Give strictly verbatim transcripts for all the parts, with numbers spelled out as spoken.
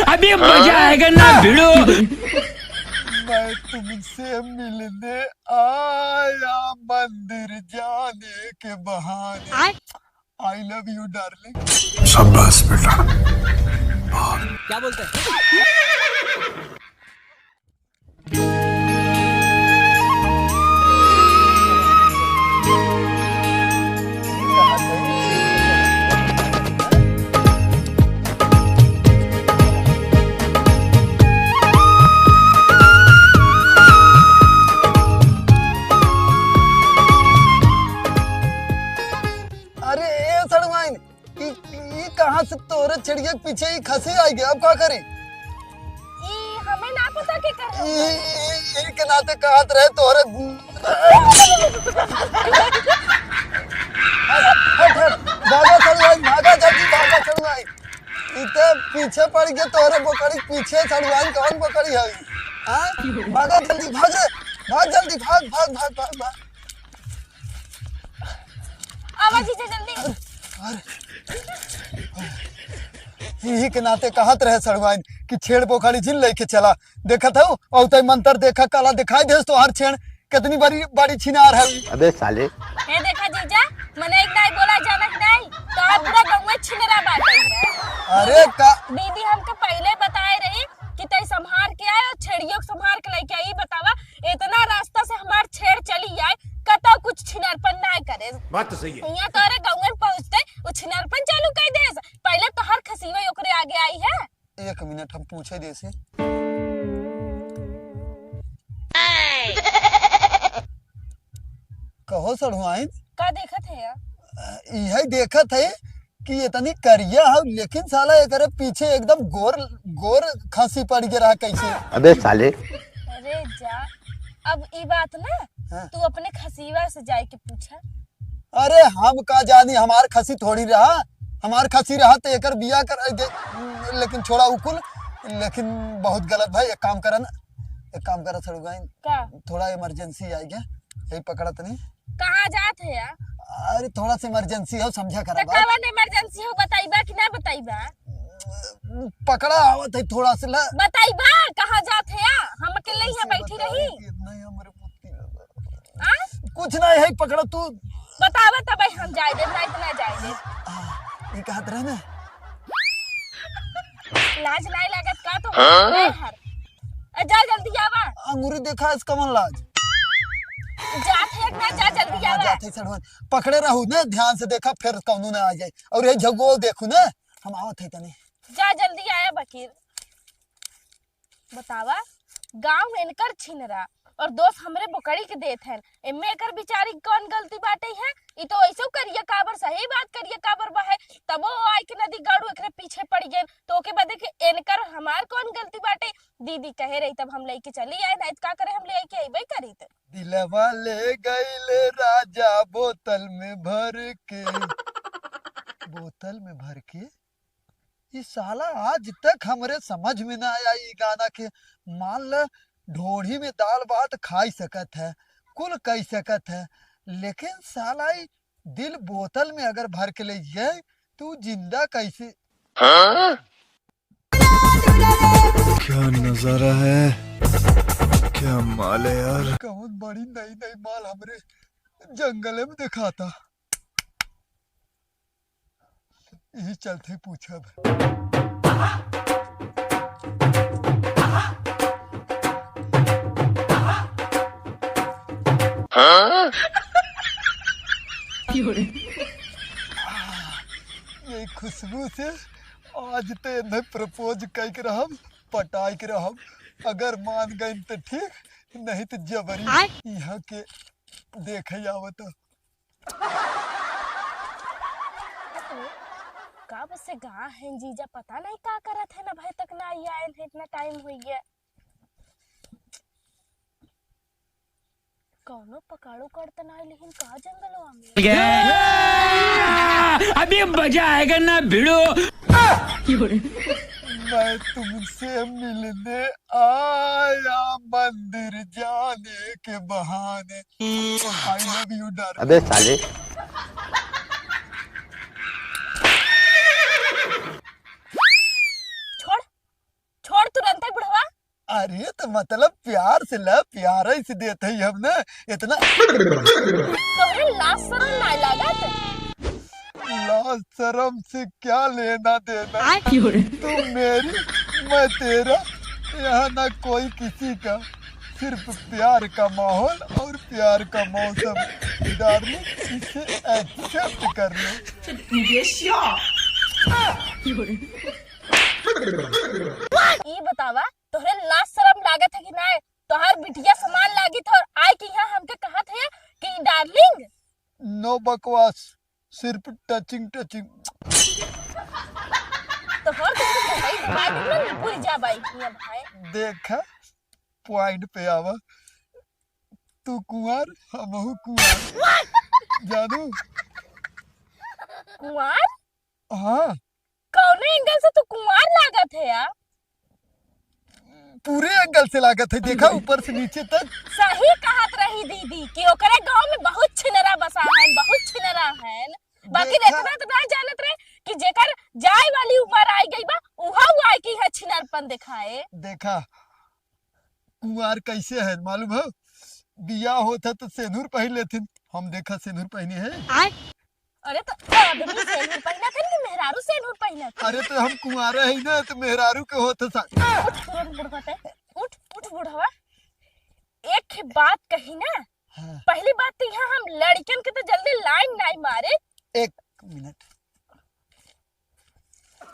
अभी मजा आएगा ना भिड़ू। मैं तुमसे मिलने आया मंदिर जाने के बहाने। आय। I love you, darling। शाबाश बेटा। क्या बोलते हैं? अरे ए सड़वाइन, ई, ई कहाँ से तोहरे छेड़िया के पीछे ई खसी आइ गया? अब का करी? ई हमें ना पता के कर ई, ई, ई के नाते कहत रहे तोहरे। हट, हट, हट, भागा सड़वाइन, भागा जल्दी, भागा सड़वाइन। ई तो पीछे पड़ गया तोहरे बोकड़ी के पीछे। सड़वाइन कौन बोकड़ी है? हाँ? भागा जल्दी, भाग रे, भाग जल्दी, भाग, भाग, भाग, भाग, भाग। आवा जीजा जल्दी। अरे, यही के नाते कहत रहे सड़वाइन कि छेड़ बोकड़ी जिन लेके चला। देखत हऊ, औते मंतर देखा, काला दिखाई देस तोहार छेड़, कितनी बड़ी, बड़ी छिनार है। अबे साले। हे देखा जीजा, मने एक नाई बोला जानत नाई, तो आप पूरा गौवे छिनरा बाटे है। अरे का दीदी हमके पहिले बताए रही कि तई संभार के आए और छेड़ियो के संभार के लेके आई। बतावा, इतना रास्ता से हमार छेड़ चली आए, कतौ कुछ छिनरपन ना करे। बात तो सही है। यहाँ तोरे गाँव में पहुँचते वो छिनरपन चालू कर दे। पहले तो हर खसीवा ओकरे आगे आई है। एक मिनट, हम पूछे देसी। कहो सड़ुआइन। का देखत है यार? इहे देखत है कि इतनी करिया हौ, लेकिन साला एकरे पीछे एकदम गोर, गोर खसी पड़ गया रहा कैसे। अबे साले। अरे जा, अब ई बात ना हाँ। तू अपने खसीवा से जाए के पूछा। अरे हम का जानी, हमार खसी थोड़ी रहा, हमार खसी रहा तो एकर बिया कर दे, लेकिन छोड़ा उकुल, लेकिन बहुत गलत भाई, एक काम करा ना, एक काम करा सड़ुआइन, का? थोड़ा इमरजेंसी आई गया, यही पकड़ा तनी। कहाँ जात है यार? अरे थोड़ा सा इमरजेंसी हो, समझा करा तो बात। कवन इमरजेंसी हो, बताइबा कि ना बताइबा? पकड़ा आवत है थोड़ा सा ला। बताइबा कहाँ जात है यार? हम अकेले यहाँ कैसे बैठी बताई रही। कि इतना ही हमरे बुद्धि लगा। आ? कुछ नहीं है, पकड़ा तू। बतावा तब हम जाए दे, नहीं तो ना जाए दे। आ, ये कहत रहे ना। लाज नहीं लागत का तो? हाँ? नहीं हर। ए, जा जल्दी आवा। अंगूरी देखा इस कमन लाज। जात है ना, जा जल्दी हाँ, आवा। जात है सड़वन। पकड़े रहू ने, ध्यान से देखा, फिर कौनो ना आ जाए। और ये झगो देखू ने, हम आवत है तनी। जा जल्दी आया बकीर। बतावा, गाँव में इनकर छिनरा और दोष हमरे बोकड़ी के देत हैं। एमे एकर बिचारी कौन गलती बाटे है? ई तो ऐसो करिया काबर, सही बात करिया काबर बा है, तबो आइ के नदी गाड़ू एकरे पीछे पड़ गए, तो ओके बदे के इनकर हमार कौन गलती बाटे? दीदी कहे रही तब हम लेके चली आए, नहीं तो का करे हम लेके अइबे करी त। दिलवा ले गइले राजा बोतल में भर के, बोतल में भर के। ई साला आज तक हमरे समझ में ना आया ई गाना के। मान ल ढोढ़ी में दाल भात खाई सकत है, कुल कई सकत है, लेकिन साला ई दिल बोतल में अगर भर के ले जाए तो जिंदा कैसे? हाँ? क्या नजारा है, क्या माल है यार। कौन बड़ी नई नई माल हमरे जंगल में दिखाता। यही चलते पूछब। हाँ? ये खुशबू से आज ते इन्हें प्रपोज कइके रहब, पटाइके रहब। अगर मान गइन त ठीक, नहीं त जबरी। आय। यहाँ के देखे आवत। कब से गा हैं जीजा, पता नहीं का करत हैं, अबहीं तक ना आए हैं, इतना टाइम होइ गया। कौनो पकड़ उकड़ त ना लेकिन का जंगलवा में? अभी मजा आएगा ना भिड़ू। मैं तुमसे मिलने आया मंदिर जाने के बहाने। I love you, darling। अबे साले। अरे तो मतलब प्यार से ला, प्यार ही से देत है हम ना, इतना। तोहरे लाज शरम नाय लागत? लाज शरम से क्या लेना देना? आय। क्यों रे? तुम मेरी, मैं तेरा, यहाँ ना कोई किसी का, सिर्फ प्यार का माहौल और प्यार का मौसम। डार्लिंग, इसे एक्सेप्ट कर लो। क्यों रे? ई बतावा, तोहरे लाज शरम लागत है कि नाय? तोहार बिटिया समान लागित है और आय के यहाँ हमके कहत है कि डार्लिंग। नो बकवास, सिर्फ टचिंग, टचिंग। तोहर तो कुछ भाई दिमाग में भूल जा भाई, ये भाई। देखा, पॉइंट पे आवा। तू कुंवार, हमहू कुंवार। जानू? कुंवार? हाँ। कौने एंगल से तू कुंवार लागत है यार? पूरे एंगल से लागत है, देखा ऊपर से नीचे तक। सही कहत रही दीदी कि ओकरे गांव में बहुत छिनरा बसा है, बहुत छिनरा है। बाकी देखा। इतना तो ना जानत रहे कि जेकर जाए वाली उम्र आ गई बा, उहा उ आए कि है छिनरपन दिखाए। देखा कुंवार कैसे है मालूम हो? बियाह होत है तो सेनुर पहन लेथिन, हम देखा सेनुर पहने हैं। आय। अरे तो आदमी सेनुर पहनत है कि मेहरारू सेनुर पहनत है? अरे तो हम कुंवारे है ना, तो मेहरारू के होत है सा-। उठ तुरंत बुढ़वा ते, उठ, उठ बुढ़वा। एक ही बात कही ना, हाँ। पहली बात तो यहाँ हम लड़कन के तो जल्दी लाइन नाई मारे। एक मिनट।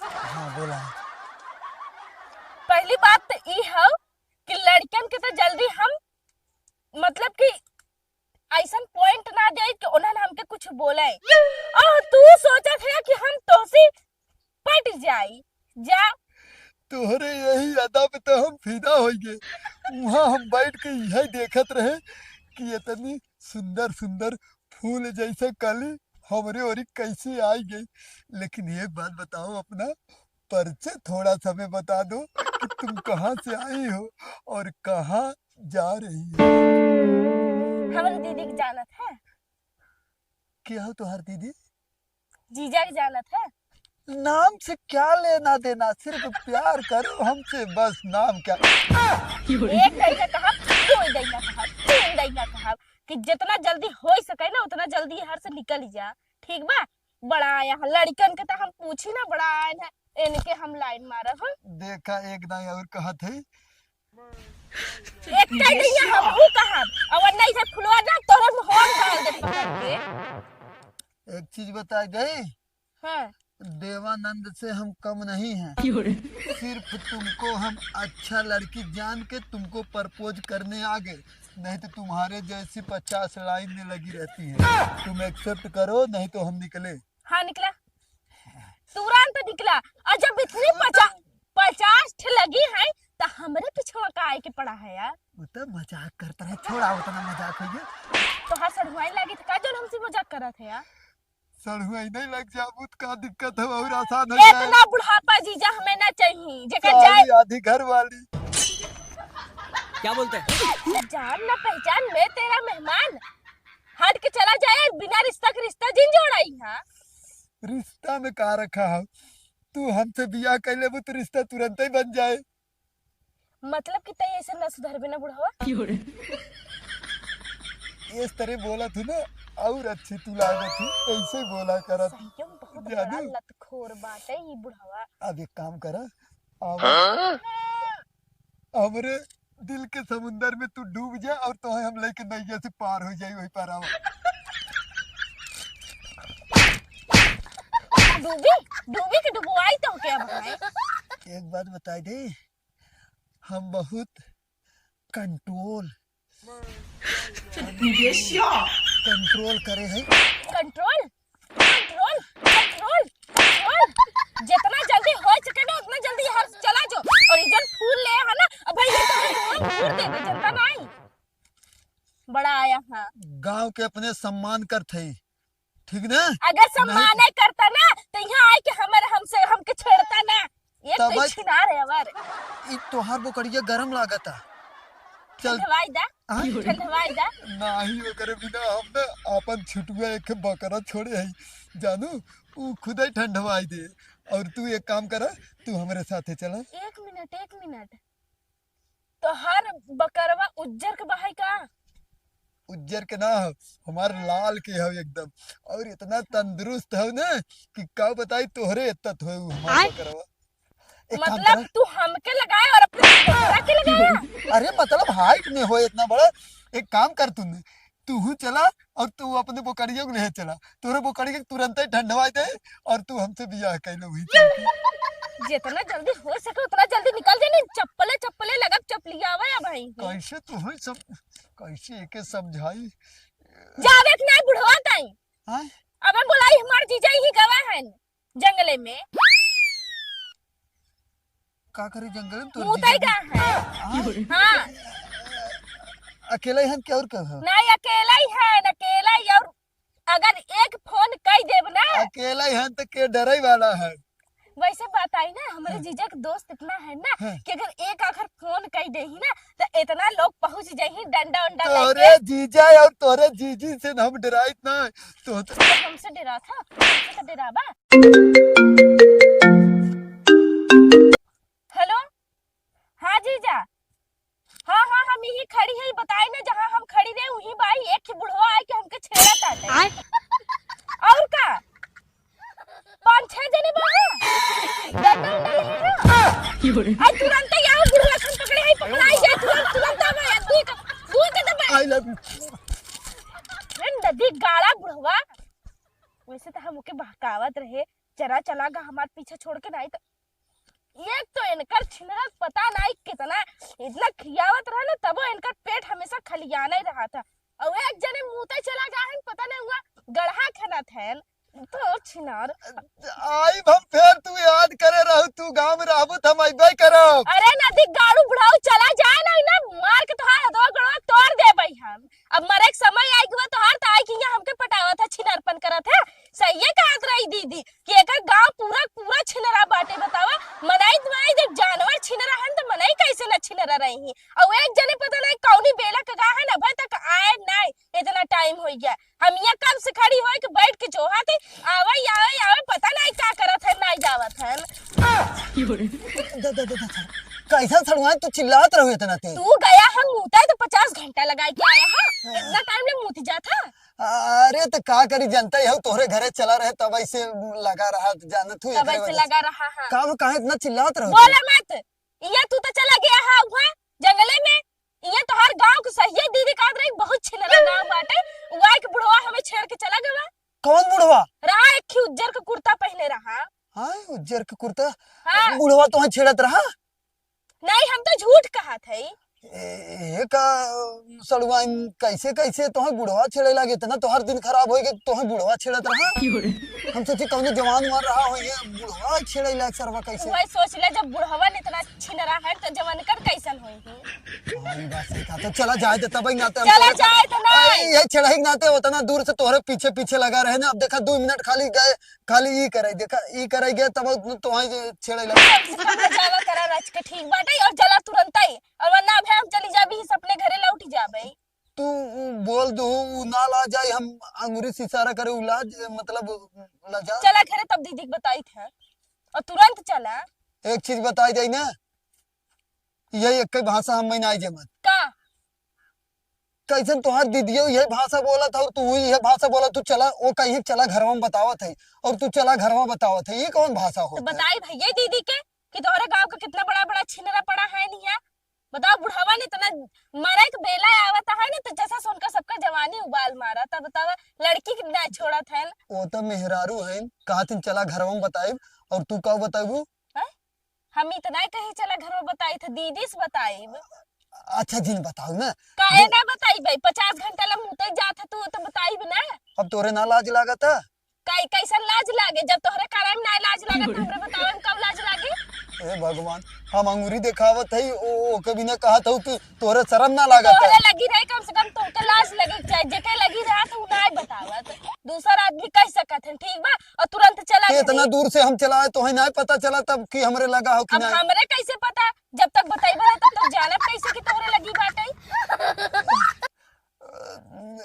हाँ, बोला। पहली बात तो ई है कि लड़कन के तो जल्दी हम, मतलब कि ऐसन पॉइंट ना दे कि उन्हन हमके कुछ बोले। और तू सोचत है कि हम तोहसे पट जाई, जा। तोहरे यही अदा पे तो हम फिदा होइ गए। वहाँ हम बैठ के यही देखत रहे कि इतनी सुंदर सुंदर फूल जैसे कली हमरे ओरी कैसे आई गई। लेकिन एक बात बताओ, अपना परिचय थोड़ा सा में बता दो कि तुम कहाँ से आई हो और कहाँ जा रही हो। हमारे दीदी के जानत है? क्या हो तोहार दीदी? जीजा के जानत है? नाम से क्या लेना देना, सिर्फ प्यार करो हमसे, बस नाम क्या। एक दाई ना कहब, दो दाई ना कहब, तीन दाई ना कहब कि जितना जल्दी हो सके ना उतना जल्दी यहाँ से निकल जा, ठीक बा? बड़ा यहाँ लड़कन के तो हम पूछी ना, बड़ा आयन है, इनके हम लाइन मारब हम। देखा एक दाई और कहत है। एक दाई नहीं है, हम हूँ कहब, और नहीं से फुलवा ना तोरे मुँह में डाल दे पकड़ के। एक चीज बताई दे, हाँ। देवानंद से हम कम नहीं हैं। क्यों रे? सिर्फ तुमको हम अच्छा लड़की जान के तुमको प्रपोज करने आ गए, नहीं तो तुम्हारे जैसी पचास लाइन में लगी रहती है। तुम एक्सेप्ट करो, नहीं तो हम निकले। हाँ, निकला। तुरंत निकला। और जब इतनी पचा-, पचास ठे लगी है, तो हमरे पिछवा का आए के पड़ा है यार? वो तो मजाक करता है, छोड़ा, उतना मजाक हो गया। तो हाँ, सड़ुआई लागी तो का जौन हमसे मजाक करत है यार? सड़ुआई नहीं लग जाबू तो का दिक्कत है, और आसान हो जाए। इतना बुढ़ापा जीजा हमें ना चाहिए, जेकर जाए सारी आधी घर वाली। क्या बोलते हैं? जान ना पहचान, मैं तेरा मेहमान, हट के चला जाए, बिना रिश्ता के रिश्ता जिन जोड़ाई। हाँ, रिश्ता में का रखा है? तू हमसे बियाह कर लेबू तो रिश्ता तुरंत ही बन जाए। मतलब कि तई ऐसे न सुधरबे ना बुढ़वा? क्यों रे? इस तरह बोला थी ना, और अच्छी तू लागत थी, ऐसे ही बोला करा थी। सही में बहुत बड़ा जानू? लतखोर बाटे ई बुढ़वा। अब एक काम करा, अब हाँ? हमरे दिल के समुंदर में तू डूब जा और तोहे हम लेके नैया से पार हो जाई, वही पार आवा। डूबी, डूबी के डुबवाई तो क्या भाई? एक बात बताई दे, हम बहुत कंट्रोल, कंट्रोल करे है। कंट्रोल, कंट्रोल, कंट्रोल, कंट्रोल। जितना जल्दी हो सके ना, उतना जल्दी यहाँ से चला जाओ। और ये जन फूल ले है ना, अब भाई ये तो फूल दे दे, जनता नहीं। बड़ा आया, हाँ। गांव के अपने सम्मान करत है, ठीक ना? अगर सम्मान नहीं करता ना, तो यहाँ आए के हमर, हमसे, हमके छेड़ता ना। एक तब तो भाई छिनार है हमार। ई तोहार बोकड़िया गरम लागता। चल। ठंडवाई दा, हाँ? ठंडवाई दा। नाही, ओकरे बिना हम ना आपन छुटुआ एक बकरा छोड़े हई, जानू, ऊ खुदे ठंडवाई दे। और तू एक काम करा, तू हमरे साथे चला। एक मिनट, एक मिनट। तोहार बकरवा उज्जर के बहाई का? उज्जर के ना हो, हमार लाल के हो एकदम। और इतना तंदुरुस्त हो ना कि का बताई, तोहरे इतना तो हो हमार आय। बकरवा। एक काम मतलब करा। तू हमके लगाए और अपने बकरा के लगाया? अरे मतलब height में हो इतना बड़ा। एक काम कर तू, तू चला और तू अपने बोकरिया को ले चला, तोरे बोकरिया के तुरंत ही ठंडवा दे और तू हमसे बियाह कर लो वही चल के। जितना जल्दी हो सके उतना जल्दी निकल जाए, नहीं चप्पले चप्पले लगब चपलियावे या भाई। कैसे तुम्हें सब, कैसे एके समझाई? जावे के नहीं बुढ़वा ताई। हाँ? अब हम बोलाई हमार जीजा ही गवा है जंगले में। का करे जंगल में तोर मुतई जीजा? का है? हाँ? हाँ। अकेला ही हन कि और का है? नहीं, अकेला ही है, अकेला ही। और अगर एक फोन कई देब ना, अकेला ही हन तो के डरे वाला है? वैसे बात आई ना, हमरे हाँ। जीजा के दोस्त इतना है ना हाँ। कि अगर एक आखर फोन कई देही ना, तो इतना लोग पहुंच जाही डंडा उंडा तोरे लेके। जीजा और तोरे जीजी से हम डराइत ना, तो तो हमसे डरा था, हमसे तो डराबा। हेलो, हाँ जीजा, हाँ हाँ, हम यही खड़ी है, बताई ना जहाँ हम खड़ी रहे वहीं बाई, एक ही बुढ़वा आए के हमके छेड़ा ताटे। आय। और का, पाँच छह जने बा, डंडा उंडा लेहे ना। की बोले? आई तुरंत ही आओ, बुढ़वा सन पकड़े है, पकड़ाई जाए, तुरंत तुरंत आवे, दुई का, दुई का दबा। I love you। अरे नदी गाड़ा बुढ़वा, वैसे तो हम ओके बहकावत रहे, चला चला गा हमार पीछे छोड़ के, नहीं तो एक तो इनकर छिनरक पता नहीं कितना, इतना खियावत रहा ना, तबो इनकर पेट हमेशा खलियाना ही रहा था। और एक जने मुते चला गा है, पता नहीं हुआ गड़हा खनत है तो छिनार। आई हम फेर तू याद करे रहू, तू गाँव में रहबू त हम अइबे करब। अरे नदी गाड़ू बुढ़ाऊ चला जाए ना, ना मार के तोहार दो गड़वा तोड़ देबई हम। अब मरे के समय आई गवा तोहार, त आई कि यहाँ हमके पटावत है, छिनरपन करत है। सहिए कहत रही दीदी कि एकर गाँव पूरा पूरा छिनरा बाटे। बतावा, मनई मनई जब जानवर छिनरा हन त मनई कैसे न छिनरा रही? और एक जने पता नहीं कौनी बेला के गा है ना, अबे तक आए नहीं, इतना टाइम हो गया। हम यहाँ कब से खड़ी होए कि बैठ के जोहा थे, आवे आवे आवे, पता नहीं का करत है, नहीं जावत है। द, द, द, द, द। कैसन सड़ुआइन तू चिल्लात रहो इतना तेज? तू गया हम मुता तो पचास घंटा लगाए के आया है, इतना टाइम ले मुती जात है। अरे त का करी, जनता ही हो, तोहरे घरे चला रहे तब ऐसे लगा रहा, जानत हुई तब एकरे ऐसे वजह से। लगा रहा है। का वो काहे इतना चिल्लात रहो बोला तू? मत, ये तू तो चला गया है वहाँ जंगले में, ये तोहार गाँव के सहिए दीदी कहत रही, बहुत छिनरा गाँव बाटे, वो आए के बुढ़वा हमें छेड़ के चला गवा। कौन बुढ़वा? रहा एक ही उज्जर के कुर्ता पहने रहा। हाँ, उज्जर के कुर्ता? हाँ। बुढ़वा तोहे छेड़त रहा? नहीं, हम तो झूठ कहत है। ए, ए का सड़ुआइन, कैसे कैसे तोहे बुढ़वा छेड़े लागे? इतना तोहर दिन खराब होई कि तोहे बुढ़वा छेड़त रहा? हम सोची कौनो जवान मार रहा हो, ये बुढ़वा छेड़े लाग सरवा कैसे? वही सोच ले, जब बुढ़वन इतना छिनरा है तो जवान कर कैसन होई है? हाँ, ई बात सही कहा। तो चला जाए तो तब ही नाते हम चला तोरे जाए तो नहीं। अरे, ये छेड़े के नाते उतना दूर से तोहरे पीछे पीछे लगा रहे ना। अब देखा दो मिनट खाली गए, खाली ई करे, देखा, ई करे गया, तब तोहे जे छेड़े लगे। कम से कम जावा करा रच के ठीक बाटे, और चला तुरंत ही, और वरना अबे हम चली जाबी, इस अपने घरे लौट जाबे। तू उ बोल दो, उ ना ला जाए, हम अंगुरी से इशारा करे, उ ला ज-, मतलब, ला जा। चला घरे, तब दीदी के बताई थे, और तुरंत चला। एक चीज बताई जाई ना, यही एक भाषा हम में नहीं जमत। का? कैसन तोहार दीदियो यह भाषा बोलत है और तू यह भाषा बोलत, तू चला, वो कहीं चला घरवा में बतावत है और तू चला घरवा बतावत है, ये कौन भाषा तो होत है? बताई भैया दीदी के कि तोहरे गांव का कितना बड़ा बड़ा छिनरा पड़ा है नहीं है। बताओ बुढ़ावा ने इतना मरे के बेला आवत है ना, तो जैसा सुनकर सबका जवानी उबाल मारा था। बतावा लड़की के ना छोड़त है। वो तो मेहरारू है, कहत हैं चला घरवा में बताइब और तू का बताइबू? हैं? हम इतना ही कहे चला घर में बताई थे, दीदी से बताइब। अच्छा जिन बताओ ना। काहे जिन ना बताइब भाई, पचास घंटा ला मुते जात है तू तो बताइब ना। अब तोरे ना लाज लागत है? काई कैसन लाज लागे जब तोहरे कारण ना लाज लागत, हमरे बताओ हम कब लाज लागे? हे भगवान, हम अंगुरी देखावत है, ओ, ओके भी ना कहत हूँ कि तोहरे शर्म ना लागत है? तोहरे लगी रहे, कम से कम तोहके लाज लगे के चाहे, जेके लगी रहा तो उ ना बतावत, दूसर आदमी कह सकत है, ठीक बा? और तुरंत चला ते इतना घरे। दूर से हम चला आए, तोहे ना पता चला तब कि हमरे लगा हो कि अब ना? हमरे कैसे पता? जब तक बताइबे ना तब तक जानब कैसे कि तोहरे लगी बाटे?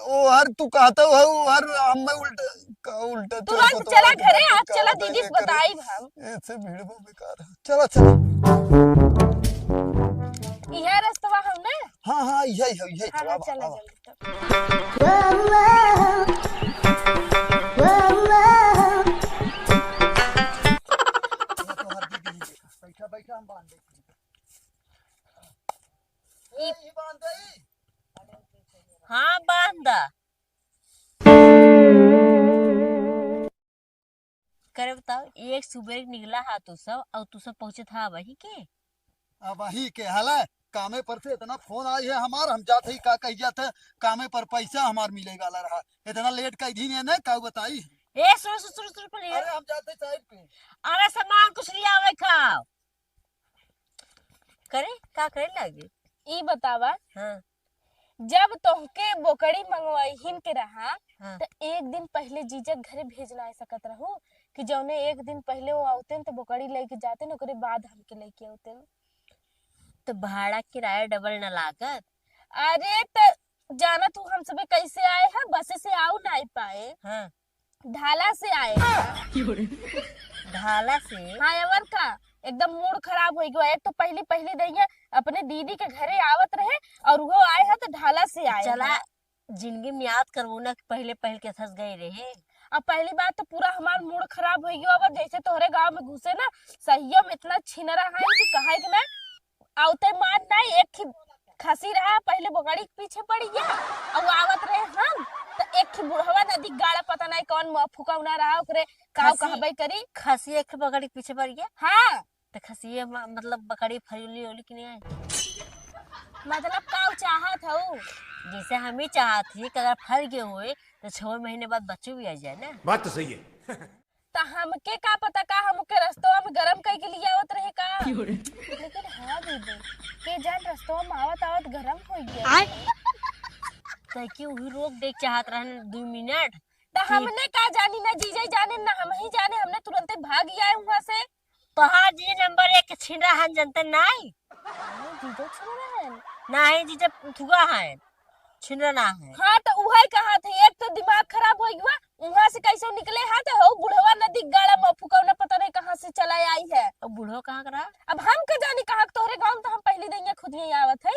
ओ हर तू कहता हो, हर हम में उल्टा, का उल्टा चोर तुरंत को तो चला आगे घरे, जाके आज का चला बताइए दीदी से करे। बताइब हम। ऐसे भीड़ में बेकार है। चला, चला। इहे रस्तवा हाँ, हाँ, यही है, यही है। हाँ, हाँ, आवा, चला आवा। जल्दी तब। ये तो हर दीदी ही देखा। बैठा, बैठा, हम बांध देते हैं। ये, ये बांध दे। हाँ, बांध दा। करे बताओ, एक सुबेरे निकला हा तू सब, और तू सब पहुँचत हा अबही के? अबही के हला, कामे पर से इतना फोन आई है हमार, हम जात ही का कही जात है, कामे पर पैसा हमार मिले वाला रहा, इतना लेट कई दिन है ना, का बताई? ए, सुन, सुन, सुन, सुन, पहले। अरे, हम जात ही साइड पे। अरे, सामान कुछ ले आवे खाओ। करे, का करे लागे? ई बतावा, हाँ। जब तोहके बोकड़ी मंगवाइहिन के रहा, हाँ। त एक दिन पहिले जीजा के घरे भेज ना सकत रहू कि जौने एक दिन पहिले वो आवतेन त बोकड़ी लेके जातेन, ओकरे बाद हमके लेके आवतेन। त भाड़ा किराया डबल ना लागत? अरे त जाना तू हम सबे कैसे आए हैं, बस से आऊ ना पाए। हाँ। ढाला से आए हैं। ढाला से? हाँ, और का? एकदम मूड खराब हो गया। एक तो पहली पहली दहिया अपने दीदी के घरे आवत रहे और वो आए हैं तो ढाला से आए चला, हैं। जिंदगी में याद करबो ना कि पहले पहल के फंस गए रहे। अब पहली बात तो पूरा हमार मूड खराब हो गया। अब जैसे तोहरे गांव में घुसे ना, सहिया में इतना छिनरा है कि कहे कि ना, आवते मार ना, एक ही खसी रहा, पहले बकरी के पीछे पड़ गया, और आवत रहे हम, तो एक ही बुढ़वा नदी गाड़ा, पता नहीं कौन मुँह फुकौना रहा, ओकरे काव खसी? कहबे करी। खसी एक बकरी के पीछे पड़ गया? हाँ। तो खसी ये म-, मतलब बकरी फरिली होली कि नहीं आई? मतलब काव चाहत हऊ? जैसे हम ही चाहत ही कि अगर फर गए हुए तो छह महीने बाद बच्चों भी आ जाए ना। बात तो सही है। त हमके का पता का हम ओके रस्तवा में गरम कई के लिए आवत रहे का? क्यों रे? लेकिन हाँ दीदी, के जान रस्तवा में आवत आवत गरम हो गया। आय? तै कि उही रोक दे चाहत रहन दू मिनट। त कि हमने का जानी, ना जीजा जाने, ना हम ही जाने, हमने तुरंते भाग आए वहाँ से। तोहार जीजा नंबर एक के छिनरा हन, जनते नाई? नहीं, जीजा छिनरा हन। नहीं, जीजा थुआ हन, छिनरा ना है। हाँ, त उहे कहा थे, एक तो दिमाग खराब हो गया, वहाँ से कैसे निकले हा, त हो बुढ़वा नदी गाड़ा में फुकौना पता नहीं कहाँ से चला आई है। अब बुढ़वा कहाँ का रहा? अब हम के जानी कहाँ के, तोहरे गाँव में तो हम पहली दहिया खुद ही आवत है।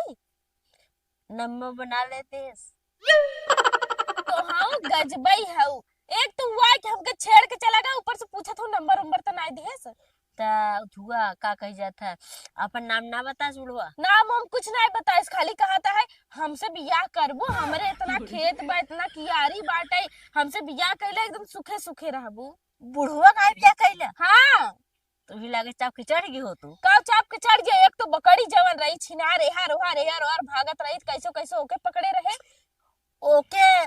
नंबर बना लेते। तो हाँ, गजबई हऊ। एक तो हुआ कि हमके छेड़ के चला गया, ऊपर से पूछत हो नंबर उम्बर तो नाई दिहेस। त थुआ का कही जात है, अपन नाम ना बतास बुढ़वा? नाम हम कुछ नहीं बताइस, खाली कहता है, "हमसे बियाह करबो, हमरे इतना खेत बा, इतना कियारी बाटे, हमसे बियाह कैले एकदम सुखे सुखे रहबो।" बुढ़वा का बियाह कैले? हाँ। तो भी लागे चाप के चढ़ गई हो तू। का चाप के चढ़ गया? एक तो बकरी जवन रही, छिनार एहार ओहार, एहार ओहार भागत रही, कैसो कैसो ओके पकड़े रहे। ओके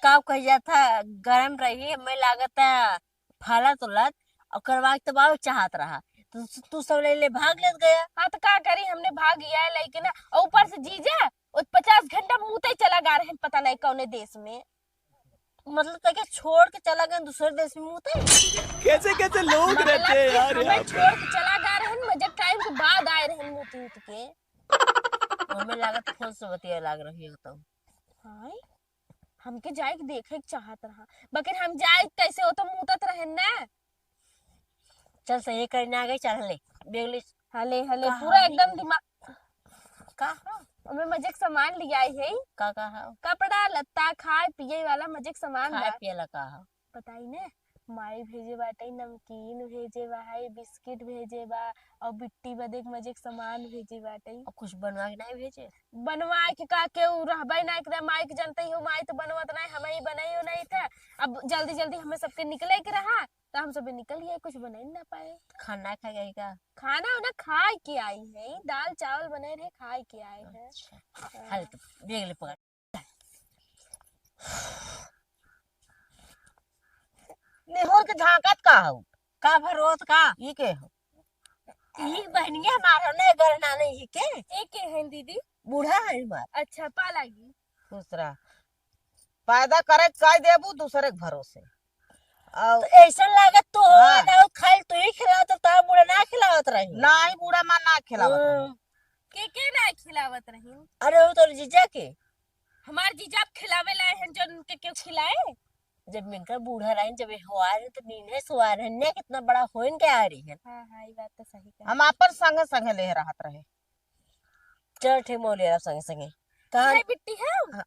का कही जात है, गरम रही, हमें लागत है फाला तोलत, ओकर बाद तब आवे चाहत रहा, तो तू सब ले ले भाग लेत गया। हाँ, तो का करी, हमने भाग गया, लेकिन और ऊपर से जीजा, वो पचास घंटा मूते चला गा रहे, पता नहीं कौने देश में। मतलब, तके छोड़ के चला गए दूसरे देश में मूते? कैसे कैसे लोग मतलब रहते हैं कि यार, हमें यहाँ पे। छोड़ के चला गा रहे, मजे टाइम के बाद आए रहे मूत उत के। हमें लागत फोन से बतिया लाग रही हो तो। हाँ, हमके जाए के देखे के चाहत रहा, बकिर हम जाए कैसे, वो तो मूतत रहे ना। चल, सही करने आ गई, चल, हले, बेग ले। हले, हले, कहाँ पूरा है? एकदम दिमाग। का? ओमे मजे के सामान ले आई है। का, का है? कपड़ा लत्ता, खाए पिए वाला मजे के सामान खाए बा। पिए ला का है? बताई ने, माई भेजे बाटे, नमकीन भेजे बा, है बिस्किट भेजे बा, और बिट्टी बदे के मजे के सामान भेजे बाटे। और कुछ बनवा के नहीं भेजे? बनवा के का, केहू रहबे नहीं करे, माई के जनते ही हो, माई तो बनवत नहीं, हम ही बनाई हो नहीं था। अब जल्दी जल्दी हमें सबके निकले के रहा, तो हम सब निकल गए, कुछ बने ना पाए। खाना खा गई का? खाना उन्हें खाए के आई है, दाल चावल बने रहे, खाए के आए हैं। अच्छा। हाँ। हाल तो बेग ले पकड़। निहुर के झांकत का हो? का भरोत का? ई के हो? ई बहनिया हमार हो, नहीं गरना नहीं ही के? ए के हैं दीदी? बूढ़ा है हमार। अच्छा, पा लागी। दूसरा पैदा करे के कह देबू दूसरे के भरोसे। और तो ऐसा लागत तो हो हाँ। ना, खाइल तू ही खिलावत, तो तार बूढ़ा ना खिलावत रही। ना ही बूढ़ा माँ ना खिलावत रही। हम्म। के, के ना खिलावत रही? अरे वो तो जीजा के। हमार जीजा खिलावे लाए हैं, जो उनके क्यों खिलाए? जब मिनकर बूढ़ा रहे, जब ये हुआ रहे, तो नीने सुआ रहे, ने कितना बड़ा होइन के आ रही है। हाँ, हाँ, ये बात तो सही कहा। हम अपन संगे संगे ले रहत रहे। चल ठीक, मौली रहा संगे संगे। कहाँ? है बिट्टी है? हाँ।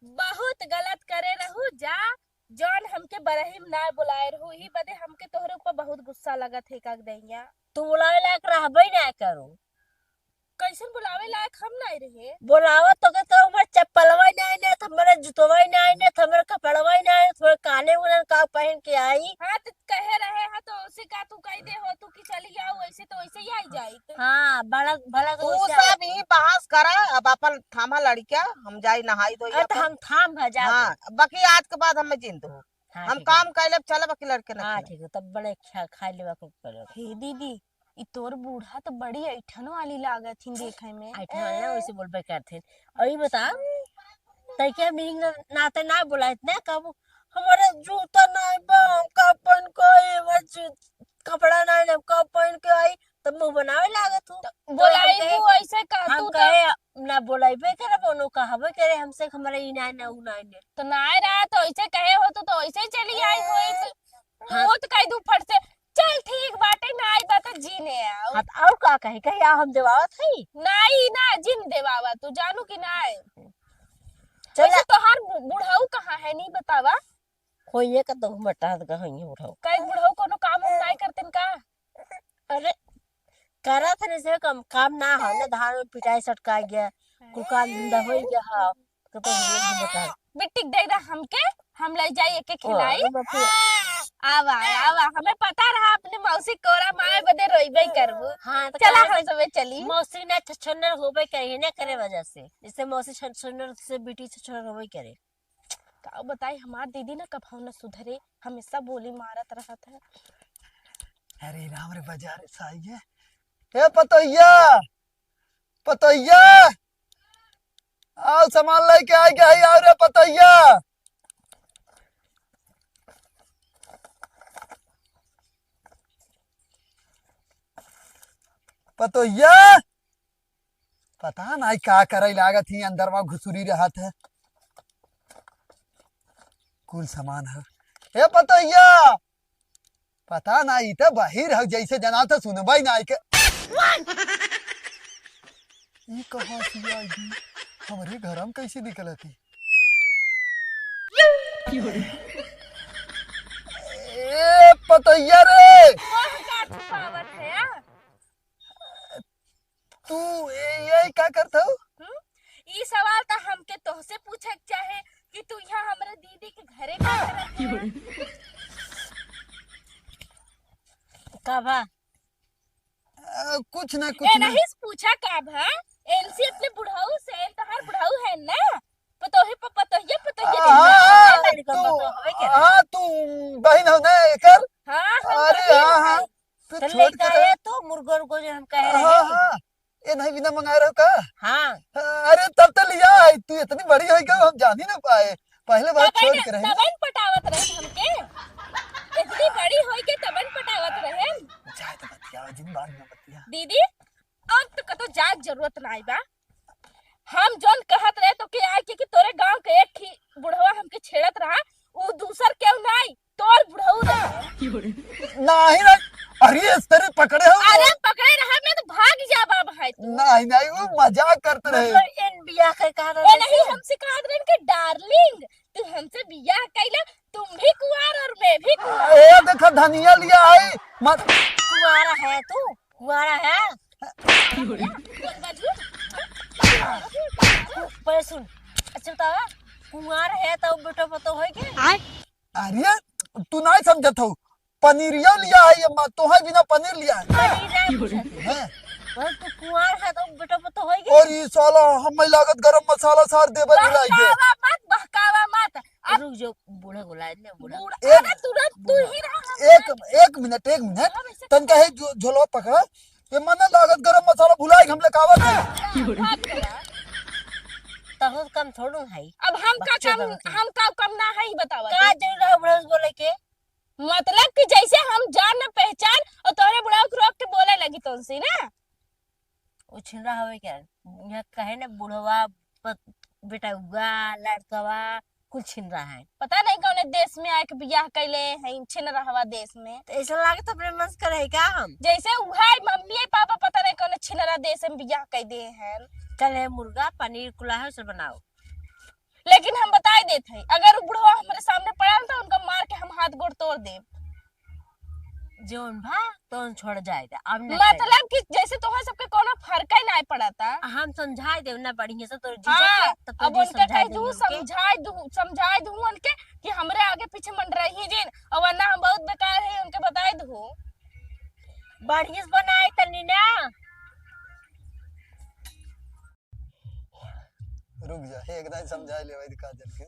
बहुत गलत करे रहू जा, जौन हमके बरही में ना बुलाए रहू, ई बदे हमके तोहरे ऊपर बहुत गुस्सा लगत है, का दैया। तू बुलावे लायक रहबे ना करू। कैसन बुलावे लायक हम नाई रहे? बोलावत तो के तो हमर चप्पलवा ही नाई ने, तो हमरे जुतवा ही नाई ने, तो हमरे कपड़वा ही नाई ने, तो हमरे काने उनन का पहन के आई। हाँ, तो कहे रहे हैं, तो उसे का तू कह दे हो, तू कि चली आओ, वैसे तो वैसे ही आई जाई। हाँ, बड़ा भला तो तू वैसे सब आई। ही बहस करा, अब अपन थामा लड़किया, हम जाई नहाई धोई अरे, तो अपन। हम थाम भा जाओ। हाँ, बाकी आज के बाद हमें जिन दो। हाँ, हम ठीक है। काम कैले चला, बाकी लड़के ना हाँ, खेला। ठीक है, तब बड़े खा, खा लेवा के करो। हे दीदी, ई तोर बूढ़ा तो बड़ी ऐठन वाली लागत हिन देखे में। ऐठन वाला ना, वैसे बोलबे करथिन। और ई बता, तै के मीन ना, नाते ना बोलाइत ना, कब हमारे जूता नहीं बा, हम का पहन के आई, हमारे जू-, कपड़ा नहीं, हम का पहन के आई, तब मुंह बनावे लागत हो। तो तो बोलाई हमके, वो ऐसे कह, हम तू तो कहे, ना बोलाइबे करे, बोनो कहबे करे, हमसे हमारे ई नहीं ना, ऊ नहीं ने। तो नाय रहा, तो ऐसे कहे हो, तो, तो ऐसे ही चली आई हो, ऐसे। हाँ। वो तो कह दू फट से, "चल ठीक बाटे, ना आई बा त जीने आओ।" हाँ, तो और का कही? कही आओ, हम देवावत हई? नाई, ना, जिन देवावा, तू जानू कि नाई? चल। वैसे तोहार बु-, बुढ़ऊ कहाँ है, नहीं बतावा? होइए का तो घुमटा हाथ का होइए बुढ़ऊ। कई बुढ़ऊ कोनो काम उम नाई करतेन का? अरे, करत हन से कम, काम ना हो ना, धान में पिटाई सटका गया, कुल काम धंधा हो गया, हाँ। तो तो हम लोग भी बता। बिट्टी के दे दा हमके, हम ले जाई एके ओ, खिलाई। अरे बाप रे। आवा, आवा, हमें पता रहा अपने मौसी कोरा माए बदे रोइबे करबू। हाँ, तो चला कहाँ हम से सबे चली। मौसी ना छछनर होबे करे, ना करे वजह से। जैसे मौसी छछनर से बेटी छछनर होबे करे। का बताई, हमार दीदी ना कभौ न सुधरे, हमेशा बोली मारत रहत है। अरे राम रे, बाजार से आई है। ए पतोहिया, पतोहिया, आओ सामान लेके आई गई, आओ रे पतोहिया। पतोहिया, पता नाई का करे लागत ही, अंदर में घुसुरी रहत है। कुल सामान है। ए पतोहिया, पता नाई, ई त बहिर हौ, जैसे जना त सुनबा ही नाई के। ई कहाँ से आई गी? हमरे घर में कैसे निकलती? ए पतोहिया रे! मोह का छुपावत है, आ? तू ए, ये का करत हऊ? हम्म? ई सवाल त हमके तोहसे पूछे के चाहे कि तू यहाँ हमरे दीदी के घरे का करत है? का बा? अ, कुछ ना, कुछ ए, ना। नहीं पूछा का बा? एनसी अपने बुढ़ऊ से, तहार बुढ़ऊ है ना? पतोही प-, पतोहिया, पतोहिया हाँ, नहीं हाँ, है, हाँ, लड़का तू, पतोह होवे के हाँ, तू बहिन हो ना एकर? हाँ, हम अरे, बहिन हाँ, हाँ। है। तू तो छोड़ लइका के रह। है तो मुर्गा उर्गा जो हम कहे हाँ, रहे। हाँ। ये नहीं बिना मंगाए रहो का? हाँ। अरे तब तो लिया है, तू इतनी बड़ी होई का हम जान ही ना पाए। पहले बार तबे छोड़ न, के रहे। तबे न पटावत रहे हमके। इतनी बड़ी होई के तबे न पटावत रहे। जाए तो बतिया, जिन बार में बतिया। दीदी, अब तो कतो जाए के जरूरत नाई बा। हम जौन कहत रहे तो के आए के कि तोरे गांव के एक ही बुढ़वा हमके छेड़त रहा, उ दूसर केहू नाई, तोर बुढ़ऊ रहे। नाही, नाही। अरे, इस तरह पकड़े हो। अरे, पकड़े रहा, मैं तो भाग जा बाबा है तू। नाही, नाही, वो मजाक करत रहे। मतलब, एन बियाह के कहा ए, रहे नहीं, से। हमसे कहत रहे कि डार्लिंग, तू हमसे बियाह कैला, तुम भी कुंवार और मैं भी कुंवार। ए, देखा, धनिया लिया आई, मत। कुंवारा है तू, कुंवारा है। बोल बाजू। पहले सुन, अच्छा बतावा, कुंवार है तो बेटा पतो होई के? अरे, तू नाई समझत हो, पनीरियो लिया है ये माँ, तोहे बिना पनीर लिया है। पनीर नाई पूछत। हैं? और तू कुंवार है तो बेटा पतो होई के? और ये साला हमें लागत गरम मसाला सार देबे भुलाई के। बहकावा मत, बहकावा मत। अब रुक जाओ, बूढ़ा को लाए ले, बूढ़ा। बूढ़ा, एक, अरे तुरंत तू ही रहा। एक, एक मिनट, एक मिनट। हाँ, वैसे तन कहे जो, झोलवा पकड़ा। ये मने लागत गरम मसाला भुलाए के हम लेके आवत है। भाग गया। तहु कम थोड़ू है। अब हम का बच्चे कम, बच्चे। हम का कम ना है, बतावा का तू। जरूर है बूढ़ा से बोले के? मतलब कि जैसे हम जान न पहचान और तोहरे बुढ़ाऊ के रोक के बोले लगी तुमसे ना। उ छिनरा हवे क्या? यहाँ कहे न बुढ़वा, प-, बेटउआ, लड़कवा, कुल छिनरा है। पता नहीं कौने देश में आके बियाह कैले हैं छिनरहवा देश में। तो ऐसा लागत अपने मन से करे का हम? जैसे उहे मम्मी पापा पता नहीं कौने छिनरा देश में बियाह कर दे हैं। कल है मुर्गा, पनीर कुला है, उसे बनाओ। लेकिन हम बताई देत हई, अगर उ बुढ़वा हमरे सामने पड़ा न, तो उनका मार के हम हाथ गोड़ तोड़ देब। जौन भा, तौन छोड़ जाए दे, अब न करी। मतलब कि जैसे तोहर सबके कोनो फर्क ही नाई पड़ता। हम समझाए देब ना बढ़िया से, तोर जीजा हाँ, के, तो तोर अब जीजा उनके समझाए कह देब दू, उनके। समझाए दू, समझाए दू उनके कि हमरे आगे पीछे मंडराई ही जिन, और वरना हम बहुत बेकार है, उनके बताए दू। बढ़िया से बनाए तनी ना। रुक जा, हे, एक दाई समझाए ले भाई काजल के।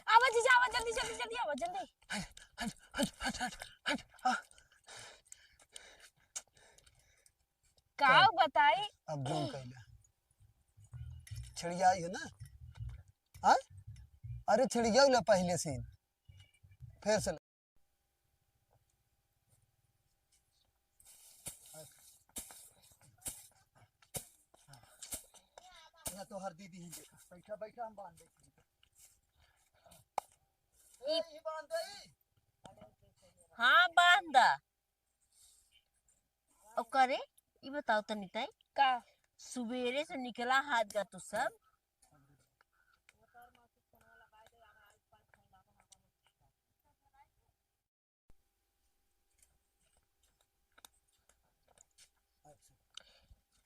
आवा जीजा, आवा, जल्दी, जल्दी, जल्दी आवा, जल्दी। हट, हट, हट, हट, हट, हट, आ। का का? बताई? अब जौन कइला। छिड़ियाई है ना? हाँ? अरे छिड़ियाई ला पहले से। फिर से ला। या तो हर दीदी ही देखा। बैठा, बैठा, हम बांध देते हैं। ए, ये बांध दे। हाँ, बांध दा। ओकरे, ई बताओ तनी ताई। का? सुबेरे से निकला हाथ गा तू सब।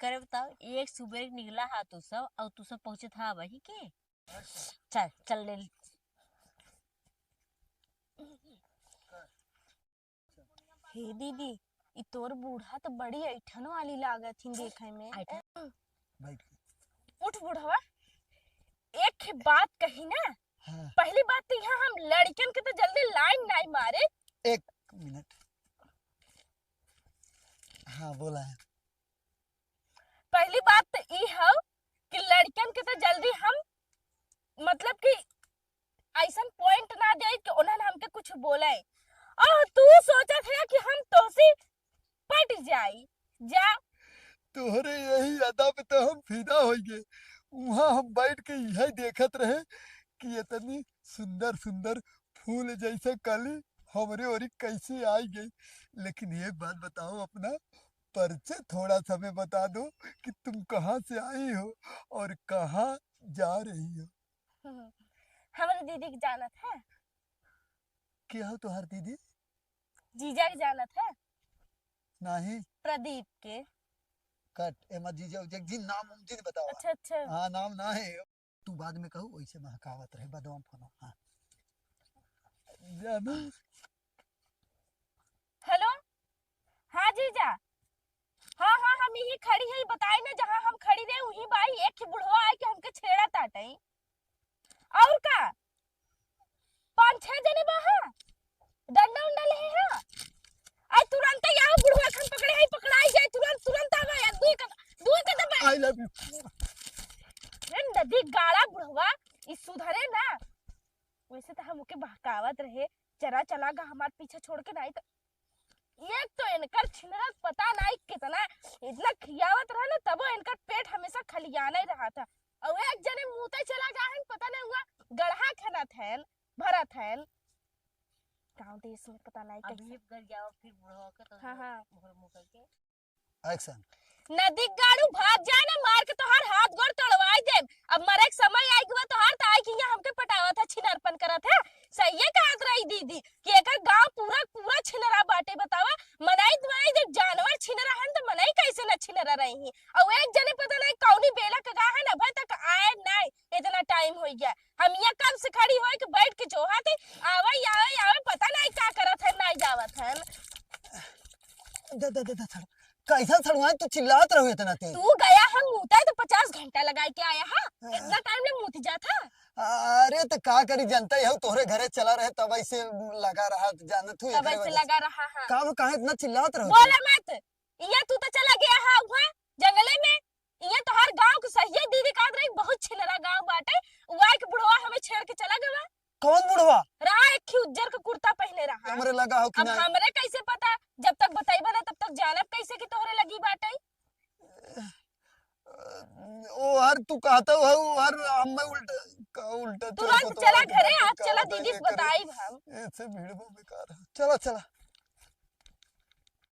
करे बताओ, एक सुबेरे निकला हा तू सब, और तू सब पहुँचत हा वही के? चल, चल ले। हे दीदी, ई तोर बूढ़ा तो बड़ी ऐठन वाली लागत हिन देखे में। ऐठन? बैठ के। उठ बुढ़वा, एक ही बात कही ना। हाँ। पहली बात तो यहाँ हम लड़कन के तो जल्दी लाइन नाई मारे। एक मिनट। हाँ, बोला है। पहली बात तो ई हौ कि लड़कन के तो जल्दी हम, मतलब कि ऐसन point ना दे कि उन्हन हमके कुछ बोले। और तू सोचत है कि हम तोहसे पट जाई, जा। तोहरे यही अदा पे तो हम फिदा होइगे। उहाँ हम बैठ के यही देखत रहे कि इतनी सुंदर सुंदर फूल जैसे कली हमरे ओरी कैसे आई गई। लेकिन एक बात बताओ, अपना परिचय थोड़ा सा हमें बता दो कि तुम कहाँ से आई हो और कहाँ जा रही हो। हम्म, हमरे दीदी के जानत है। के हो तोहार दीदी? जीजा के जानत है? नहीं। प्रदीप के। कट, एमा जीजा उजा के जिन, नाम उम जिन बतावा। अच्छा, अच्छा। हाँ, नाम ना है। तू बाद में कहू, वैसे महकावत रहे, बदवा में फोन। हाँ। जानू। हेलो, हाँ जीजा, हाँ, हाँ, हम यहीं खड़ी है, बताई ना, जहाँ हम खड़ी रहे, वहीं बाई, एक ही बुढ़वा आए के हमके छेड़ा ताटई। और का? पाँच छह जने बा, हाँ? डंडा उंडा ले, हाँ? आई तुरंत ही आओ, बुढ़वा के हम पकड़े हैं, पकड़ाई जाए, तुरंत, तुरंत आवा यार, दुई कदम, दुई कदम बढ़। I love you। रे नदी गाड़ा बुढ़वा, ई सुधरे ना। वैसे तो हम ओके बहकावत रहे, चला, चला गा हमार पीछे छोड़ के, नाई तो एक तो इनकर छिनरा पता नाई कितना, इतना खियावत रहे ना, तबो इनकर पेट हमेशा खलियाना ही रहा था। और एक जने मुते चला गा है, पता नहीं हुआ गड़हा खनत है, भरत है। गाँव देश में पता नाई अभी कैसे। अब गरियाओ फिर बुढ़वा के तो हाँ, हाँ। भोर मुँह करके। Action। नदी गाड़ू भाग जाए ना, मार के तोहार हाथ गोड़ तोड़वाई देब। अब मरे के समय आई गवा तोहार, त आई कि यहाँ हमके पटावत है, छिनरपन करत है। सहिए कहत रही दीदी कि एकर गाँव पूरा, पूरा छिनरा बाटे। बतावा, मनई, मनई जब जानवर छिनरा हन, त मनई कैसे न छिनरा रही? और एक जने पता नहीं कौनी बेला के गा है ना, अभी तक आए नहीं, इतना time हो गया। हम यहाँ कब से खड़ी होए के बैठ के जोहत है, आवे, आवे, आवे, पता नहीं का करत है, नहीं जावत है। दे, दे, दे, दे, छोड़। कैसा सड़ुआइन तू चिल्लात रहो इतना तेज? तू गया हम मूता है तो पचास घंटा लगाए के आया, हाँ? हाँ। इतना time ले मूत जात है? अरे तो का करी, जनता ही हो, तोहरे घरे चला रहे तब ऐसे लगा रहा, जानत हूँ, तब एकरे ऐसे वजह से। लगा रहा, हाँ। का वो काहे इतना चिल्लात रहो बोला तू? मत, ये तू तो चला गया है वहाँ जंगले में, ये तोहार गाँव के सहिए दीदी कहत रही, बहुत छिनरा गाँव बाटे, वहाँ के बुढ़वा हमें छेड़ के चला गवा। कौन बुढ़वा? रहा एक ही उज्जर के कुर्ता पहने रहा। हमरे लगा हो कि अब नहीं? हमरे कैसे पता? जब तक बतैबा ना, तब तक जानब कैसे कि तोहरे लगी बाटे? ओ हर तू कहता हो, हर हमें उल्टा, का उल्टा तुरंत चला चला घरे, आज चला दीदी से बताई हम। ऐसे भीड़ में बेकार है। चला, चला।